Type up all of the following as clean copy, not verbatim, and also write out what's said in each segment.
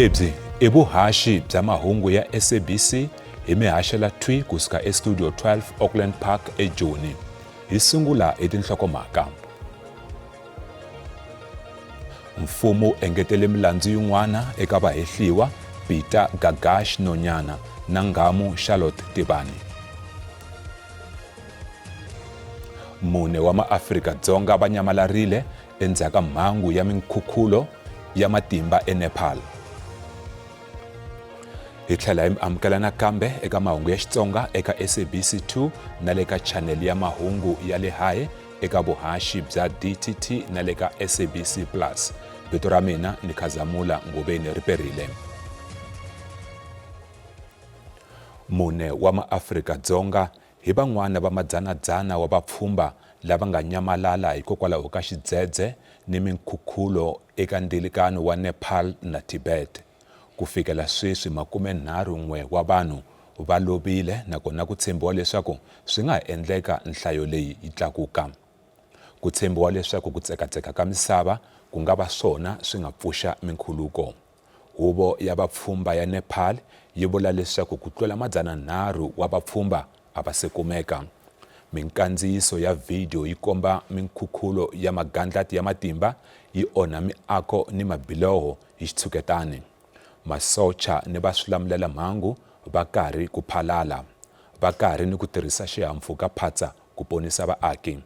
Lebyi i vuhaxi bya mahungu ya SABC hi mi haxela thwi kusuka eStudio 12 Auckland Park eJoni. Hi sungula hi tinhlokomhaka. Mfumo wu engetele milandzu yin'wana eka vahehliwa Peter Gagash Nonyana na Nghamu Charlotte Tivani. Mune wa maAfrika-Dzonga va nyamalarile endzhaku ka mhangu ya minkhukhulo ya matimba eNepal. Hi tlhela hi mi amukela nakambe eka mahungu ya Xitsonga eka SABC 2 na le ka chanele ya mahungu ya le hae eka vuhaxi bya DTT na le ka SABC Plus. Vito ra mina ni Khazamula Ngobeni Riperile. Mune wa maAfrika-Dzonga hi van'wana va madzana-dzana wa vapfhumba lava nga nyamalala hikokwalaho ka xidzedze ni minkhukhulo eka ndilikano wa Nepal na Tibet. Ku fikela sweswi makume-nharhu-n'we wa vanhu va lovile nakona ku tshembiwa leswaku swi nga ha endleka nhlayo leyi yi tlakuka. Ku tshembiwa leswaku ku tsekatseka ka misava ku nga va swona swi nga pfuxa minkhuluko. Huvo ya vapfhumba ya Nepal yi vula leswaku ku tlula madzana-nharhu wa vapfhumba a va se kumeka. Minkandziyiso ya vhidiyo yi komba minkhukhulo ya magandlati ya matimba yi onha miako ni mabiloho hi xitshuketani. Masocha ni va swilamulela-mhangu va karhi ku phalala. Va karhi ni ku tirhisa xihahampfhuka-phatsa ku ponisa vaaki.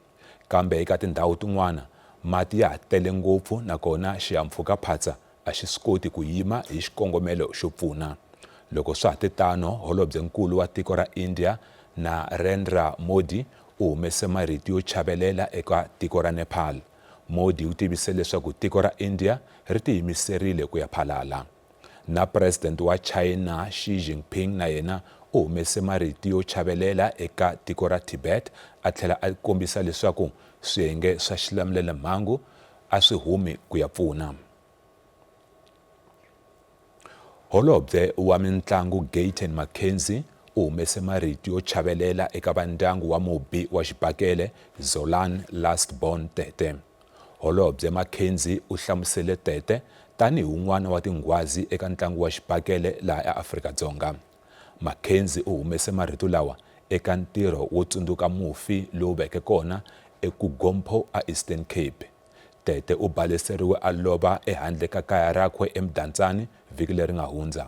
Kambe eka tindhawu tin'wana, mati ya ha tele ngopfu nakona xihahampfhuka-phatsa a xi swi koti ku yima hi xikongomelo xo pfuna. Loko swa ha te tano, Holobye-nkulu wa tiko ra India, Narendra Modi u humese marito yo chavelela eka tiko ra Nepal. Modi u tivise leswaku tiko ra India ri tiyimiserile ku ya phalala. Na President wa China Xi Jinping na yena u humese marito yo chavelela eka tiko ra Tibet a tlhela a kombisa leswaku swiyenge swa xilamulelamhangu a swi humi ku ya pfuna. Holobye wa mintlangu Gayton McKenzie u humese marito yo chavelela eka vandyangu wa mubi wa xibakele Zolan Last Born Tete. Holobye McKenzie u hlamusele Tete tanihi wun'wana wa tinghwazi eka ntlangu wa xibakele laha eAfrika-Dzonga. McKenzie u humese marito lawa eka ntirho wo tsundzuka mufi lowu veke kona eKuGompo aEastern Cape. Tete u baleseriwe a lova ehandle ka kaya rakwe eMdantsane vhiki leri nga hundza.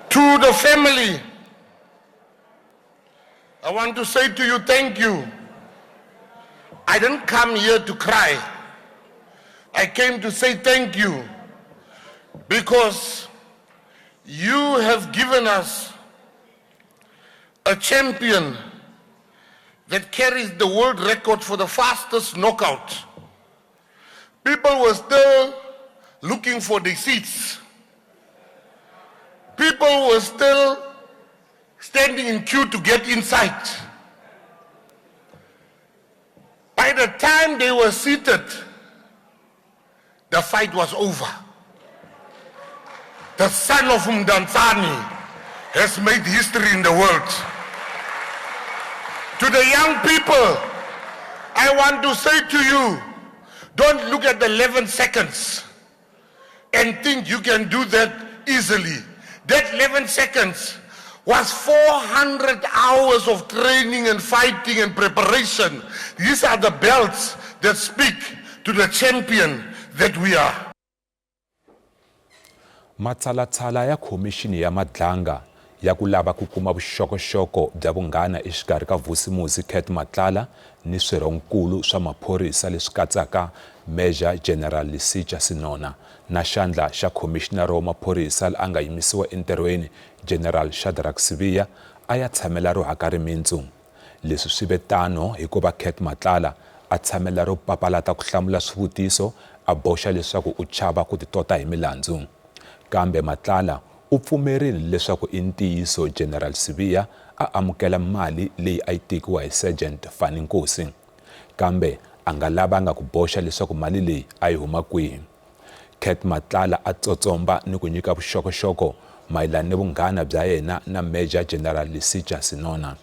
To the family, I want to say to you thank you. I didn't come here to cry. I came to say thank you because you have given us a champion that carries the world record for the fastest knockout. People were still looking for the seats. People were still standing in queue to get inside. By the time they were seated, the fight was over. The son of Mdantsane has made history in the world. To the young people, I want to say to you, don't look at the 11 seconds and think you can do that easily. That 11 seconds was 400 hours of training and fighting and preparation. These are the belts that speak to the champion that we are. Matshalatshala ya Khomixini ya Madlanga ya ku lava ku kuma vuxokoxoko bya vunghana exikarhi ka Vusimuzi Cat Matlala ni swirhonkulu swa maphorisa leswi katsaka Major General Lesetja Senona na xandla xa khomixinara wa maphorisa la nga yimisiwa entirhweni General Shadrack Sibiya a ya tshamela ro haka rimintsu. Leswi swi ve tano hikuva Cat Matlala a tshamela ro papalata ku hlamula swivutiso a boxa leswaku u chava ku titota hi milandzu. Kambe Matlala u pfumerile leswaku i ntiyiso General Sibiya a amukela mali leyi a yi tekiwa hi Sergeant Fanny Nkosi. Kambe a nga lavanga ku boxa leswaku mali leyi a yi huma kwihi. Cat Matlala a tsotsomba ni ku nyika vuxokoxoko mayelana ni vunghana bya yena na Major General Lesetja Senona.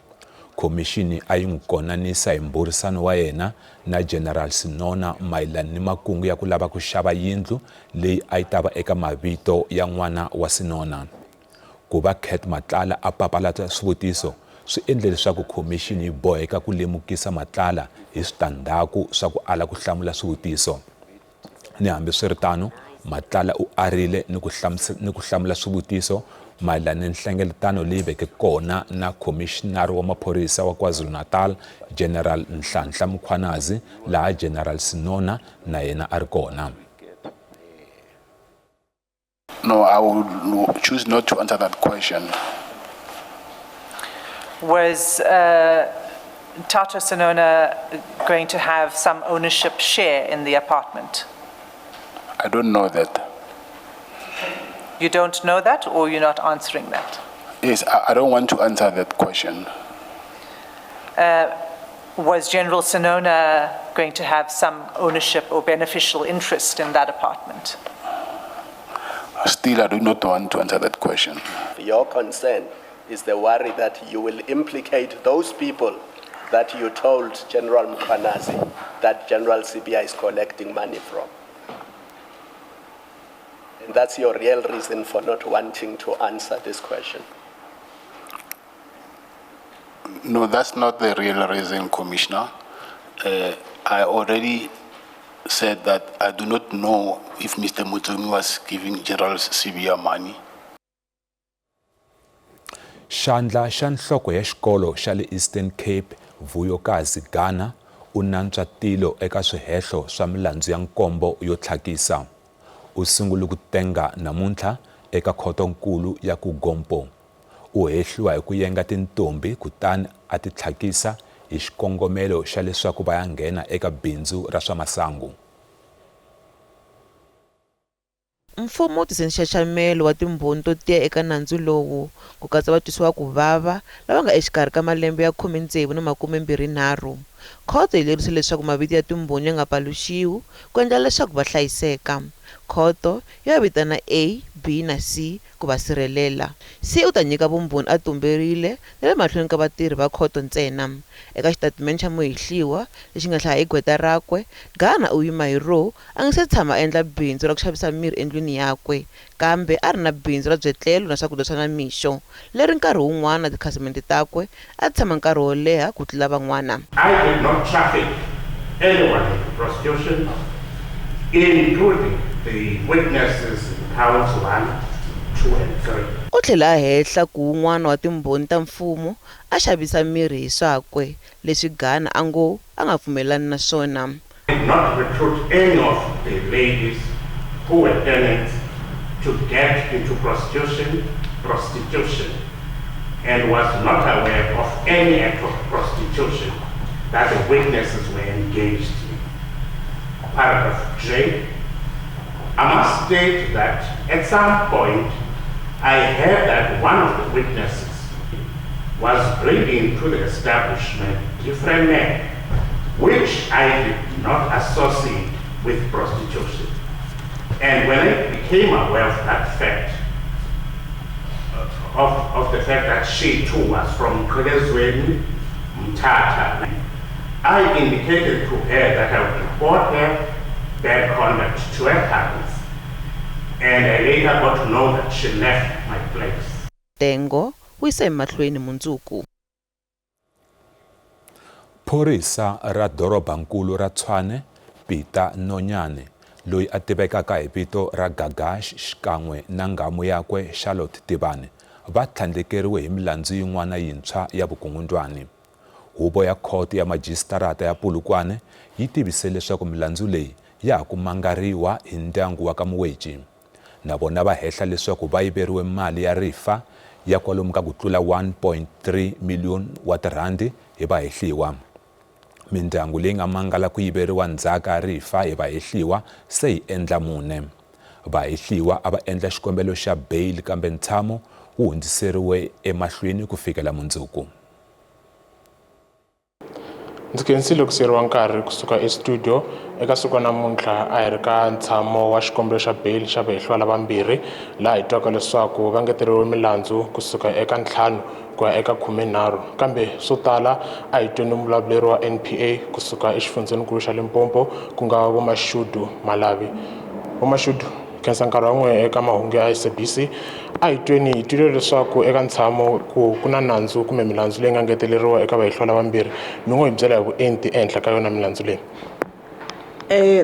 Khomixini a yi n'wi konanisa hi mbhurisano wa yena na General Senona mayelana ni makungu ya ku lava ku xava yindlu leyi a yi ta va eka mavito ya n'wana wa Senona. Ku va Cat Matlala a papalata swivutiso swi endle leswaku khomixini yi boheka ku lemukisa Matlala hi switandhaku swa ku ala ku hlamula swivutiso. Ni hambiswiritano, Matlala u arile ni ku ni ku hlamula swivutiso mayelana ni nhlengeletano leyi veke kona na khomixinari wa maphorisa wa KwaZulu-Natal, General Nhlanhla Mkhwanazi, laha General Senona na yena a ri kona. No, I would choose not to answer that question. Was Tato Senona going to have some ownership share in the apartment? I don't know that. You don't know that, or you're not answering that? Yes, I don't want to answer that question. Was General Senona going to have some ownership or beneficial interest in that apartment? Still, I do not want to answer that question. Your concern is the worry that you will implicate those people that you told General Mkhwanazi that General Sibiya is collecting money from. And that's your real reason for not wanting to answer this question. No, that's not the real reason, Commissioner. I already said that I do not know if Mr. Mutumi was giving General Sibiya money. Xandla xa nhloko ya xikolo xa le Eastern Cape Vuyokazi Gana u nantswa tilo eka swihehlo swa milandzu ya nkombo yo tlhakisa. U sungule ku tenga namuntlha eka khotonkulu ya KuGompo. U hehliwa hi ku yenga tintombi kutani a ti tlhakisa hi xikongomelo xa leswaku va ya nghena eka bindzu ra swa masangu. Mfumo wu tise nxaxamelo wa timbhoni to tiya eka nandzu lowu, ku katsa vatwisiwa ku vava lava nga exikarhi ka malembe ya 16 na 23. Khoto yi lerise leswaku mavito ya timbhoni ya nga paluxiwi ku endlela leswaku va hlayiseka. Khoto yi va vitana A, B na C ku va sirhelela. C u ta nyika vumbhoni a tumberile na le mahlweni ka vatirhi va khoto ntsena. Eka xitatimende xa muhehliwa lexi nga hlaya hi gqweta rakwe, Gana u yima hi ro a nge se tshama a endla bindzu ra ku xavisa mirhi endlwini yakwe, kambe a ri na bindzu ra byetlelo na swakudya swa namixo, leri nkarhi wun'wana tikhasimende takwe a ti tshama nkarhi wo leha ku tlula van'wana. I did not traffic anyone into prostitution, including the witnesses in counts 1, 2 and 3. U tlhela a hehla ku wun'wana wa timbhoni ta mfumo a xavisa mirhi hi swakwe, leswi Gana a ngo a nga pfumelelani na swona. Did not recruit any of the ladies who were tenants to get into prostitution, and was not aware of any act of prostitution that the witnesses were engaged in. Paragraph J. I must state that at some point I heard that one of the witnesses was bringing to the establishment different men, which I did not associate with prostitution. And when I became aware of that fact, of the fact that she too was from Mqhekezweni, Mthatha, I indicated to her that I would report her bad conduct to her parents. And I later got to know that she left my place. Tengo wu yisa emahlweni mundzuku. Phorisa ra dorobankulu ra Tshwane, Peter Nonyane, loyi a tivekaka hi vito ra Gagash xikan'we na nghamu yakwe Charlotte Tibane, va tlhandlekeriwe hi milandzu yin'wana yintshwa ya vukungundzwani. Huvo ya khoto ya majisitarata ya Polokwane yi tivise leswaku milandzu leyi ya ha ku mangariwa hi ndyangu wa ka Muwetji. Na vona va hehla leswaku va yiveriwe mali ya rifa ya kwalomu ka ku tlula 1.3 miliyoni wa tirhandi hi vahehliwa. Mindyangu leyi nga mangala ku yiveriwa ndzhaka ya rifa hi vahehliwa se yi endla mune. Vahehliwa a va endla xikombelo xa bail kambe ntshamo wu hundziseriwe emahlweni ku fikela mundzuku. Ndzi khensile ku siyeriwa nkarhi kusuka estudio eka siku ra namuntlha a hi ri ka ntshamo wa xikombelo xa bail xa vahehliwa lavambirhi laha hi twaka leswaku va ngeteriwe milandzu kusuka eka ntlhanu ku ya eka khumenharhu kambe swo tala a hi tweni muvulavuleri wa NPA kusuka exifundzhenikulu xa Limpopo ku nga Vo Mashudu Malavi. Vo Mashudu, khensa nkarhi wa n'wina eka mahungu ya SABC. A hi tweni hi twile leswaku eka ntshamo ku ku na nandzu kumbe milandzu leyi nga ngeteleriwa eka vahehliwa lavambirhi. Mi ngo hi byela hi vuenti ehenhla ka yona milandzu leyi.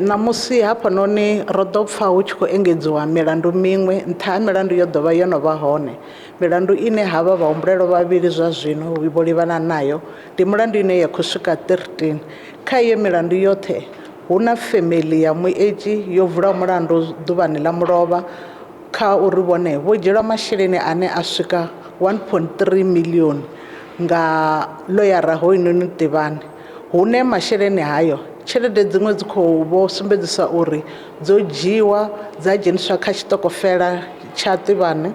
Ṋamusi hafhanoni ro ḓo pfa hu tshi khou engedziwa milandu miṅwe nṱha ha milandu yo ḓovha yo no vha hone. Milandu ine havha vhahumbulelwa vhavhili zwa zwino vho livhana nayo ndi mulandu ine ya khou swika 13. Kha iyo milandu yoṱhe hu na family ya muetshi yo vula mulandu ḓuvhani ḽa mulovha kha uri vhone vho dzhielwa masheleni ane a swika 1.3 million nga ḽoyara hoyunoni Tivhani. Hune masheleni hayo tshelede dziṅwe dzi khou vho sumbedzisa uri dzo dzhiwa dza dzheniswa kha tshiṱokofela tsha Tivhani,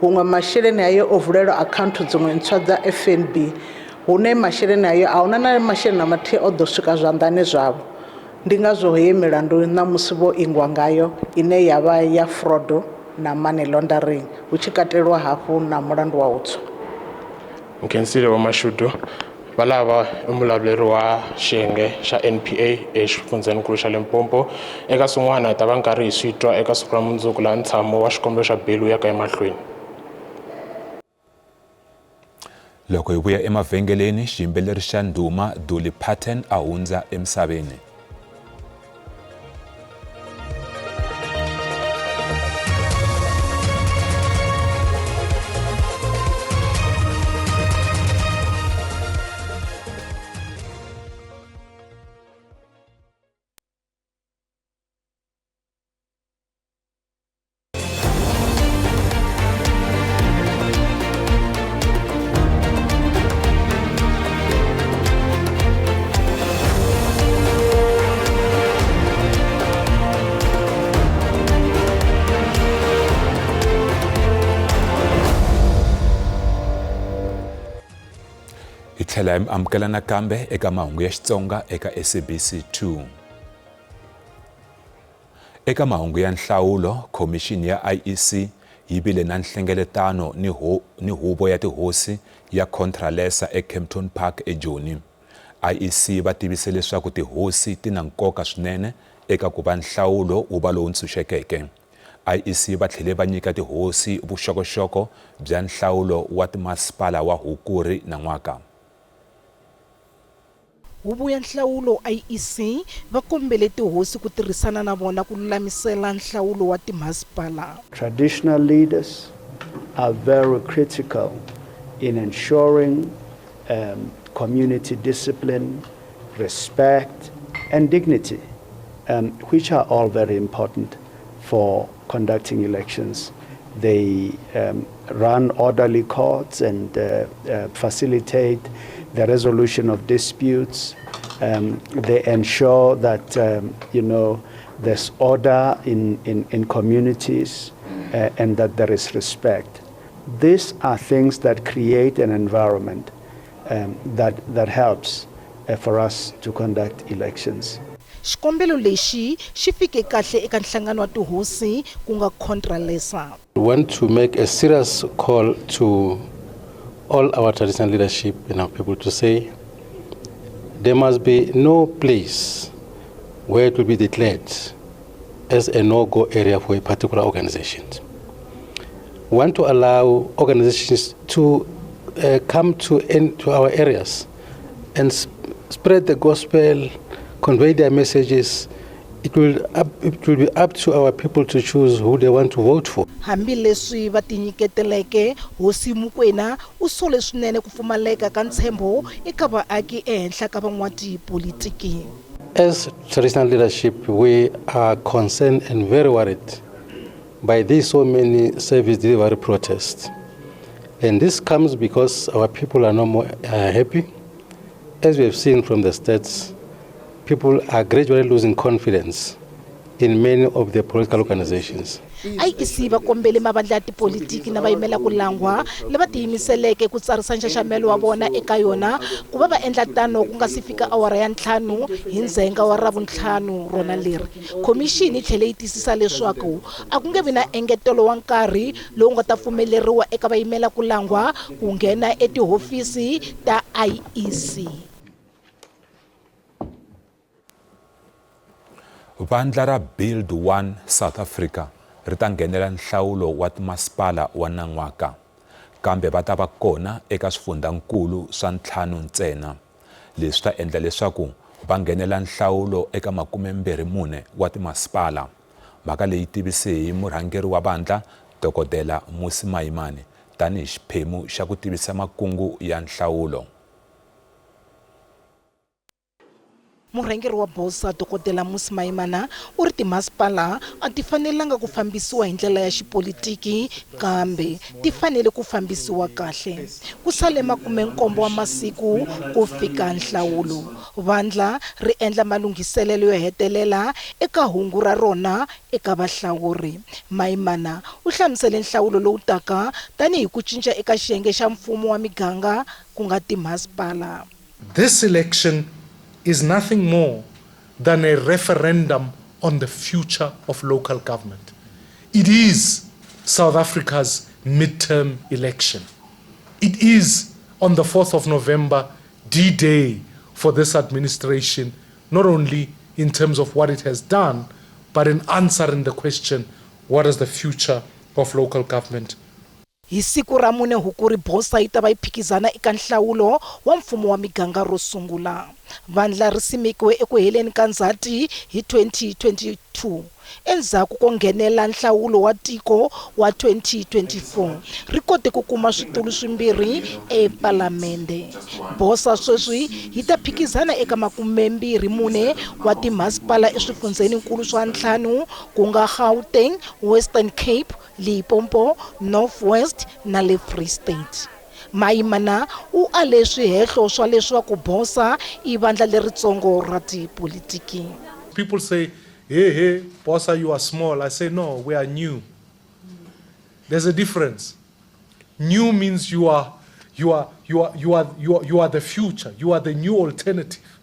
huṅwe masheleni hayo o vulelwa akhaunthu dziṅwe ntswa dza FNB, hune masheleni hayo a huna na masheleni na mathihi o ḓo swika zwanḓani zwavho. Ndi ngazwo heyi milandu ṋamusi vho ingwa ngayo ine ya vha ya fraud na money laundering hu tshi katelwa hafhu na mulandu wa u tswa. Nkhensile Vho Mashudu va lava i muvulavuleri wa xiyenge xa NPA exifundzhenikulu xa Limpopo. Eka swin'wana hi ta va nkarhi hi swi twa eka siku ra mundzuku laha ntshamo wa xikombelo xa beli wu yaka emahlweni. Loko hi vuya emavhengeleni, xiyimbeleri xa ndhuma Dolly Parton a hundza emisaveni. Hi tlhela hi mi amukela nakambe eka mahungu ya Xitsonga eka SABC 2. Eka mahungu ya nhlawulo, khomixini ya IEC yi vile na nhlengeletano ni, ho, ni huvo ya tihosi ya Contralesa eKempton Park eJoni. IEC va tivise leswaku tihosi ti na nkoka swinene eka ku va nhlawulo wu va lowu ntshunxekeke. IEC va tlhele va nyika tihosi vuxokoxoko bya nhlawulo wa timasipala wa Hukuri nan'waka. Huvo ya nhlawulo, IEC, va kombele tihosi ku tirhisana na vona ku lulamisela nhlawulo wa timhasipala. Traditional leaders are very critical in ensuring community discipline, respect and dignity, which are all very important for conducting elections. They run orderly courts and facilitate the resolution of disputes. They ensure that there's order in communities and that there is respect. These are things that create an environment that helps for us to conduct elections. Xikombelo lexi xi fike kahle eka nhlangano wa tihosi ku nga Contralesa. We want to make a serious call to all our traditional leadership and our people to say there must be no place where it will be declared as a no-go area for a particular organization. We want to allow organizations to come to our areas and spread the gospel, convey their messages. It will be up to our people to choose who they want to vote for. Hambileswi va tinyiketeleke, Hosi Mokoena u sole swinene ku pfumaleka ka ntshembo eka vaaki ehenhla ka van'watipolitiki. As traditional leadership, we are concerned and very worried by these so many service delivery protests. And this comes because our people are no more happy. As we have seen from the stats, people are gradually losing confidence in many of the political organizations. IEC va kombele mavandla ya tipolitiki na vayimela ku langwa lava tiyimiseleke ku tsarisa nxaxamelo wa vona eka yona ku va va endla tano ku nga si fika awara ya ntlhanu hi ndzhenga wa Ravuntlhanu rona leri. Khomixini yi tlhele yi tiyisisa leswaku a ku nge vi na engetelo wa nkarhi lowu nga ta pfumeleriwa eka vayimela ku langwa ku nghena etihofisi ta IEC. Vandla ra Build One South Africa ri ta nghenela nhlawulo wa timasipala wa nan'waka, kambe va ta va kona eka swifundhankulu swa ntlhanu ntsena. Leswi swi ta endla leswaku va nghenela nhlawulo eka 24 wa timasipala. Mhaka leyi tivise hi murhangeri wa vandla, Dokodela Mmusi Maimane, tanihi xiphemu xa ku tivisa makungu ya nhlawulo. Murhangeri wa Bosa, Dokodela Mmusi Maimana, u ri timasipala a ti fanelanga ku fambisiwa hi ndlela ya xipolitiki kambe ti fanele ku fambisiwa kahle. Ku sale 70 wa masiku ku fika nhlawulo. Vandla ri endla malunghiselelo yo hetelela eka hungu ra rona eka vahlawuri. Maimana u hlamusele nhlawulo lowu taka tanihi ku cinca eka xiyenge xa mfumo wa miganga ku nga timasipala. This election is nothing more than a referendum on the future of local government. It is South Africa's midterm election. It is on the 4th of November, D-Day for this administration, not only in terms of what it has done, but in answering the question, what is the future of local government? Hi siku ra 4 Hukuri Bosa yi ta va yi phikizana eka nhlawulo wa mfumo wa miganga ro sungula. Vandla ri simekiwe eku heleni ka Ndzhati hi 2022 endzhaku ko nghenela nhlawulo wa tiko wa 2024. Ri kote ku kuma switulu swimbirhi ePalamende. Bosa sweswi yi ta phikizana eka 24 wa timasipala eswifundzheninkulu swa ntlhanu ku nga Gauteng, Western Cape, Limpopo, North West na le Free State. Maimana u ale swihehlo swa leswaku Bosa i vandla leritsongo ra tipolitiki. People say, hey, hey, Bosa, you are small. I say, no, we are new. There's a difference. New means you are the future. You are the new alternative.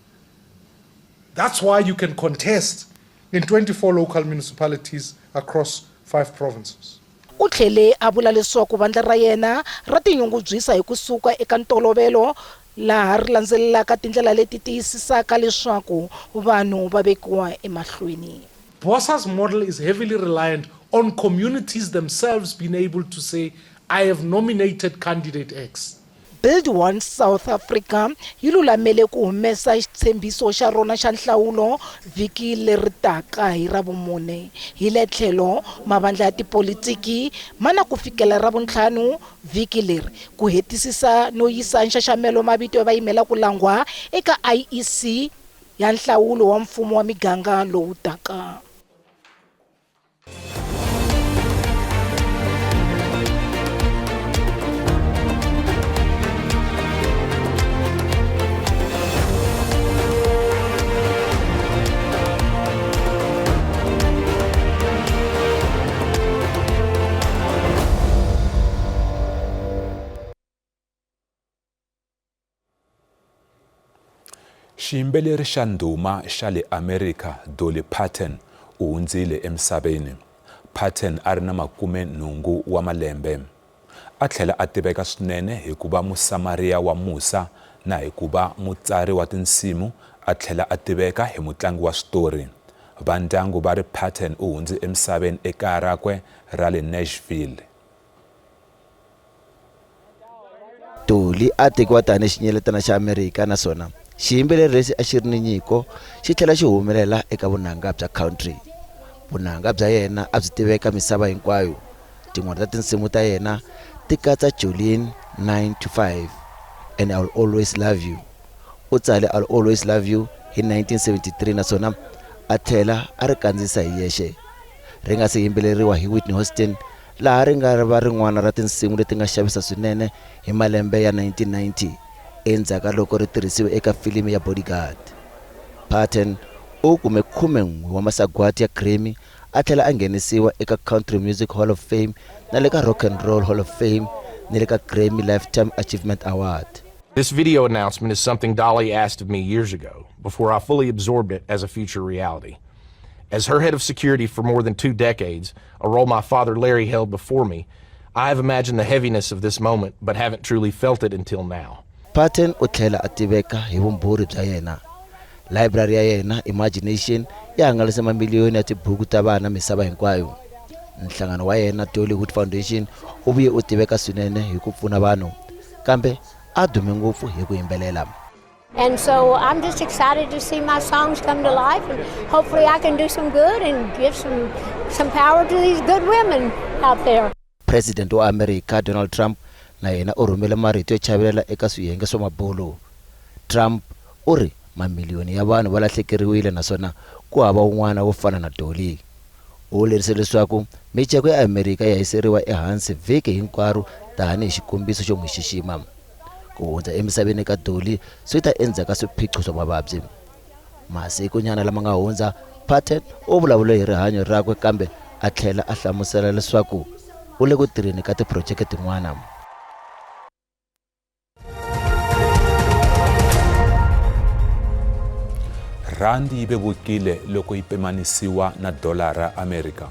That's why you can contest in 24 local municipalities across 5 provinces. U tlhele a vula leswaku vandla ra yena ra tinyungubyisa hi ku suka eka ntolovelo laha ri landzelelaka tindlela leti tiyisisaka leswaku vanhu va vekiwa emahlweni. Bosa's model is heavily reliant on communities themselves being able to say, I have nominated candidate X. Build One South Africa yi lulamele ku humesa xitshembiso xa rona xa nhlawulo vhiki leri taka hi Ravumune. Hi le tlhelo, mavandla ya tipolitiki ma na ku fikela Ravuntlhanu vhiki leri ku hetisisa no yisa nxaxamelo mavito ya vayimela ku langwa eka IEC ya nhlawulo wa mfumo wa miganga lowu taka. Xiyimbeleri xa ndhuma xa le Amerika Dolly Parton u hundzile emisaveni. Parton a ri na 80 wa malembe. A tlhela a tiveka swinene hi ku va Musamariya wa musa na hi ku va mutsari wa tinsimu a tlhela a tiveka hi mutlangi wa switori. Va ndyangu va ri Parton u hundze emisaveni ekaya rakwe ra le Nashville. Dolly a tekiwa tanihi xinyeletana xa Amerika naswona xiyimbeleri lexi a xi ri ni nyiko xi tlhela xi humelela eka vunanga bya country. Vunanga bya yena a byi tiveka misava hinkwayo. Tin'wana ta tinsimu ta yena ti katsa Jolene, 9 to 5 and I'll Always Love You. U tsale I'll Always Love You hi 1973 naswona a tlhela a ri kandziyisa hi yexe. Ri nga si yimbeleriwa hi Whitney Houston laha ri nga va rin'wana ra tinsimu leti nga xavisa swinene hi malembe ya 1990 endzhaku ka loko ri tirhisiwe eka filimi ya Bodyguard. Parton u kume 11 wa masagwati ya Grammy a tlhela a nghenisiwa eka Country Music Hall of Fame na le ka Rock and Roll Hall of Fame ni le ka Grammy Lifetime Achievement Award. This video announcement is something Dolly asked of me years ago, before I fully absorbed it as a future reality. As her head of security for more than two decades, a role my father Larry held before me, I have imagined the heaviness of this moment, but haven't truly felt it until now. Parton u tlhela a tiveka hi vumbhurhi bya yena. Layiburari ya yena, Imagination, yi hangalase mamiliyoni ya tibuku ta vana misava hinkwayo. Nhlangano wa yena, Dollywood Foundation, wu vuye wu tiveka swinene hi ku pfuna vanhu, kambe a dume ngopfu hi ku yimbelela. And so I'm just excited to see my songs come to life and hopefully I can do some good and give some some power to these good women out there. President wa Amerika Donald Trump na yena u rhumele marito yo chavelela eka swiyenge swa mabulo. Trump u ri mamiliyoni ya vanhu va lahlekeriwile naswona ku hava un'wana wo fana na Dolly. U lerise leswaku mijeko ya Amerika yi hayiseriwa ehansi vhiki hinkwaro tanihi xikombiso xo n'wi xixima. Ku hundza emisaveni ka Dolly swi ta endzhaku ka swiphiqo swa mavabyi. Masikunyana lama nga hundza, Parton u vulavule hi rihanyo rakwe kambe a tlhela a hlamusela leswaku u le ku tirheni ka tiphurojeke tin'wana. Rhandi yi vevukile loko yi pimanisiwa na dolara Amerika.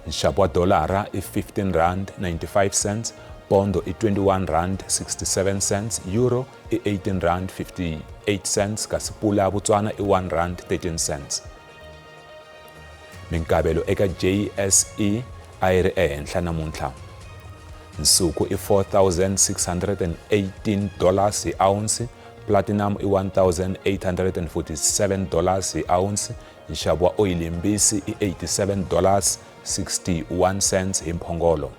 Nxavo wa dolara i 15 rand 95 cents, pondo i 21 rand 67 cents, euro i 18 rand 58 cents kasi pula ya Botswana i 1 rand 13 cents. Minkavelo eka JSE a yi ri ehenhla namuntlha. Nsuku i 4618 dollars hi ounce, platinum i 1847 dollars hi ounce, nxavo wa oyili yimbisi i 87 dollars 61 cents hi mphongolo.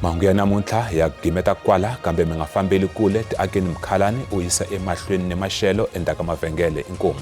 Mahungu ya namuntlha ya gimeta kwala kambe mi nga fambeli kule tiakeni mukhalani u yisa emahlweni ni maxelo endzhaku ka mavhengele inkomu.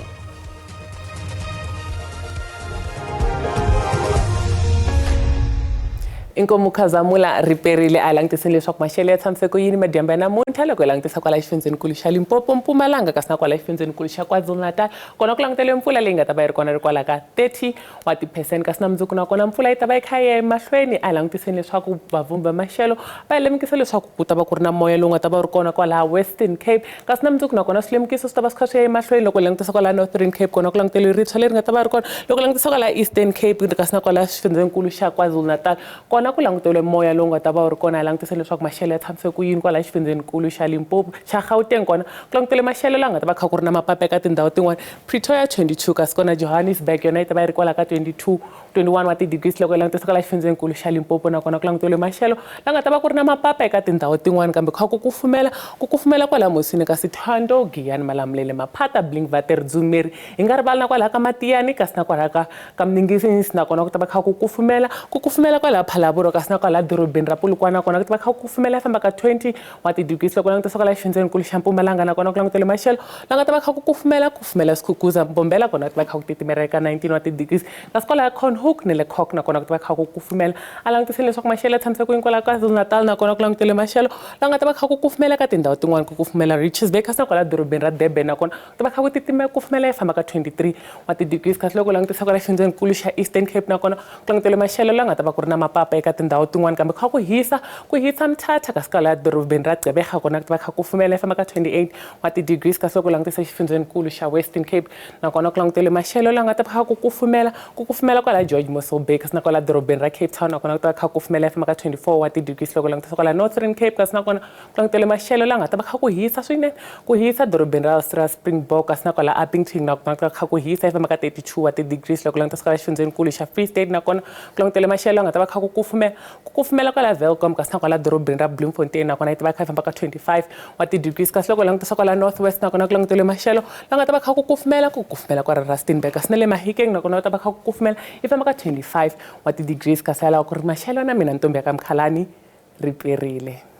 Inkomu Khazamula ri perile a langutiseni leswaku maxelo ya tshamise ku yini madyambu ya namuntlha loko hi langutisa kwala xifundzenikulu xa Limpopo Mpumalanga kasi na kwala xifundzenikulu xa KwaZulu-Natal kona ku langutele mpfula leyi nga ta va yi ri kona ri kwala ka 30 wa tiphesente kasi na mundzuku nakona mpfula yi ta va yi kha yi ya emahlweni a hi langutiseni leswaku vavhumbi va maxelo va hi lemukisa leswaku ku ta va ku ri na moya lowu nga ta va wu ri kona kwalaha Western Cape kasi na mundzuku nakona swilemukiso swi ta va swi kha swi ya emahlweni loko hi langutisa kwalaha Northern Cape kona ku langutele ritshwa leri nga ta va ri kona loko langutisa kwalaha Eastern Cape kasi na kwalaha xifundzenikulu xa KwaZulu-Natal kona ku languteriwe moya lowu nga ta va wu ri kona hi langutisa leswaku maxelo ya tshamise ku yini kwalaha xifundzenikulu xa Limpopo xa Gauteng kona ku langutele maxelo laha nga ta va kha ku ri na mapapa eka tindhawu tin'wana Pretoria 22 kasi kona Johannesburg yona yi ta va yi ri kwala ka 22 21 wa ti-degrees loko hi langutisa kwala xifundzenikulu xa Limpopo nakona ku languteriwe maxelo la nga ta va ku ri na mapapa eka tindhawu tin'wana kambe kha ku kufumela ku kufumela kwala Mosini kasi Thohoyandou Giyani Malamulele Maphata Blinkwater Dzumeri hi nga rivali na kwalaha ka Matiyani kasi na kwalaha ka ka Mningizinisi nakona ku ta va kha ku kufumela ku kufumela kwalaha Phalaborwa kasi na kwalaha dorobeni ra Polokwane nakona ku ta va kha ku kufumela yi famba ka 20 wa ti-degrees loko langutisa kwala xifundzenikulu xa Mpumalanga nakona ku langutele maxelo la nga ta va kha ku kufumela kufumela Skukuza Mbombela kona ku ta va kha ku titimela eka 19 wa ti-degrees kasi kwalaha Cornhoek na le Cork nakona ku ta va kha ku kufumela a langutiseni leswaku maxelo ya tshamise ku yini kwalaha KwaZulu-Natal nakona ku langutele maxelo la nga ta va kha ku kufumela ka tindhawu tin'wana ku kufumela Richards Bay kasi na kwala dorobeni ra Durban nakona ku ta va kha ku titimela kufumela yi famba ka 23 wa ti-degrees kasi loko u langutisa kwala xifundzenikulu xa Eastern Cape nakona ku langutele maxelo la nga ta va ku ri na mapapa eka tindhawu tin'wana kambe kha ku hisa ku hisa Mthatha kasi kwala dorobeni ra Gqeberha kona ku ta va kha ku kufumela yi famba ka 28 wa ti-degrees kasi loko u langutisa xifundzenikulu xa Western Cape nakona ku langutele maxelo la nga ta va kha ku kufumela ku kufumela kwala George Mossel Bay kasi na kwala dorobeni ra Cape Town nakona ku ta va kha ku kufumela yi famba ka 24 wa ti-degrees loko u langutisa kwala Northern Cape kasi nakona ku langutele maxelo la nga ta va kha ku hisa swinene ku hisa dorobeni ra ra Springbok kasi na kwala Upington nakona ku ta kha ku hisa yi famba ka 32 wa ti-degrees loko langutisa kwala xifundzenikulu xa Free State nakona ku langutele maxelo la nga ta va kha ku kufumela ku kufumela kwala Welkom kasi na kwala dorobeni ra Bloemfontein nakona yi ta va kha yi famba ka 25 wa ti-degrees kasi loko langutisa kwala North West nakona ku langutele maxelo la nga ta va kha ku kufumela ku kufumela kwala Rustenburg kasi na le Mahikeng nakona ku ta va kha ku kufumela yi famba ka 25 wa ti-degrees kasi yalawa ku ri maxelo na mina ntombi ya ka Mkhalani ri perile.